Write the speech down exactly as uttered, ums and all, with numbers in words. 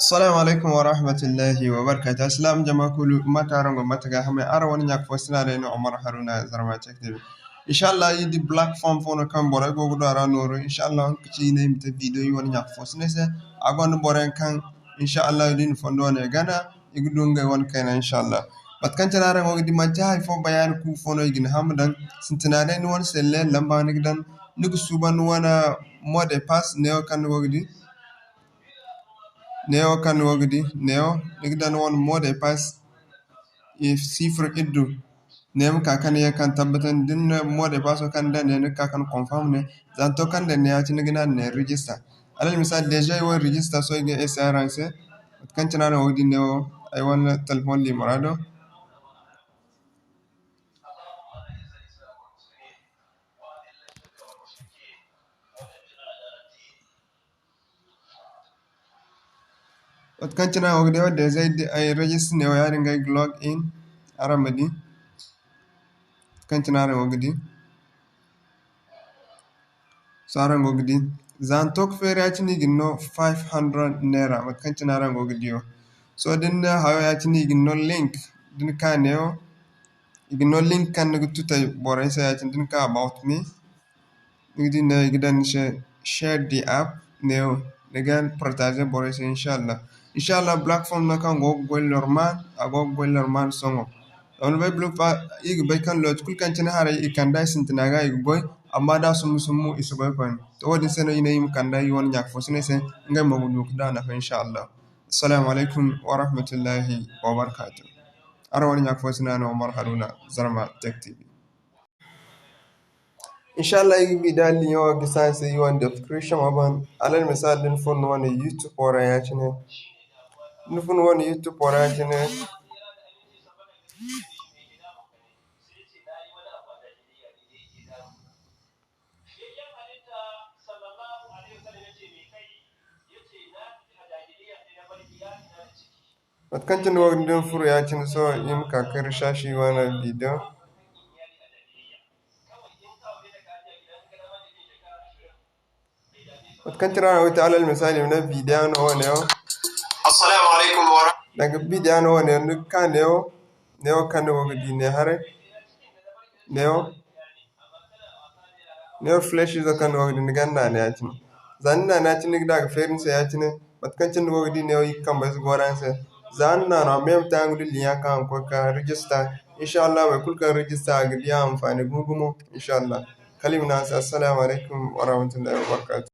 Assalamu alaikum wa rahmatullahi wa barakatuh. Assalam jama kulu, mate araŋ go, mate ga hamay? Araŋ wane ɲa ka fo sina day no, Omar Haruna, Zarma Tech T V. Inshallah, iri di platform fo no kaŋ borey go ga du a ra nooru. Inshallah, nga kaci iri ne iri ma te video iri wane ɲa ka fo sina se. A gonda borey kaŋ, inshallah, da i na fondo wane gana, i ga du ngey wane kayna, inshallah. Mate kaŋ cine araŋ go ga di, manti hari fo bayaani ku fo no i ga ni hã ma daŋ. Sintina day ni wane selle lamba ni ga daŋ, ni ga suuban ni wane mot de passe neewo kaŋ ni go ga di. Neewo kaŋ ni go ga di, neewo, ni ga daŋ ni wane mot de passe, i sifir iddu. Ne ma ka ka ne ye kaŋ tabbatandi, da ni na mot de passe kaŋ ni daŋ ne, ni ga ka ka ni confirm ne. Za ni to kaŋ daŋ ne ya-cine, ni ga naŋ ne register. Alal misali, déjà ay wane register, sohõ ay ga essayer araŋ se. Mate kaŋ cine araŋ go ga di neewo, ay wane telephone limero do. Mate kaŋ cine araŋ go ga di wo, déjà ay register neewo, yaadin ga ay ga log in, araŋ ma di. Mate kaŋ cine araŋ go ga di. Sohõ araŋ go ga di. Za ni to ka feeri ya-cine, i ga ni no five hundred naira, mate kaŋ cine araŋ go ga di wo. Sohõ da ni na hayo ya-cine, i ga ni no link, da ni ka neewo, i ga ni no link kaŋ ni ga tutay borey se ya-cine, da ni ka about me. Ni ga di ne, i ga daŋ ni se share the app, neewo, ni ga partager borey se, inshallah. Inshallah, platform no kaŋ go ga goy normal, a go ga goy normal sohõ. Zama ni bay, i ga bay kaŋ lokaci kulu kaŋ cine haray i kand'a i sintina ga i ga goy, amma da sumbu-sumbu i si goy koyne. To, wo-din se no i ne i ma kand'a i wane ɲa ka fo sina se, ngey mo ga du ka du a nafa, inshallah. Assalamu alaikum wa rahmatullahi wa barakatuh. Araŋ wane ɲa ka fo sina no, Omar Haruna, Zarma Tech T V. Inshallah, i ga bi da liyaŋo ga gisi araŋ se i wane description wo ban. Alal misali, da ni furo ni wane YouTube wo ra ya-cine. Da ni furo ni wane YouTube wo ra ya-cine. Mate kaŋ cine wo ga ni furo ya-cine, sohõ i ma ka ka recherche wane video. Mate kaŋ cine araŋ go ga te, alal misali, i ma ne video no wane yaŋ. Assalamu alaikum wa rahmatullahi. Danga video no wane yaŋ, ni ga ka neewo, neewo kaŋ ni go ga di ne haray. Neewo. Neewo flash izo kaŋ ni go ga di, ni ga naana ya-cine. Za ni naana ya-cine, ni ga da ga feeri ni se ya-cine. Mate kaŋ cine ni go ga di neewo, i ga kambey si goro araŋ se. Za ni naana, a ma te araŋ ga du liyaŋ kaŋ a ga koy ga ka register. Inshallah, boro kulu kaŋ register, a ga di a anfaani gumo-gumo, inshallah. Kala i ma ne araŋ se, assalamu alaikum wa rahmatullahi wa barakatuh.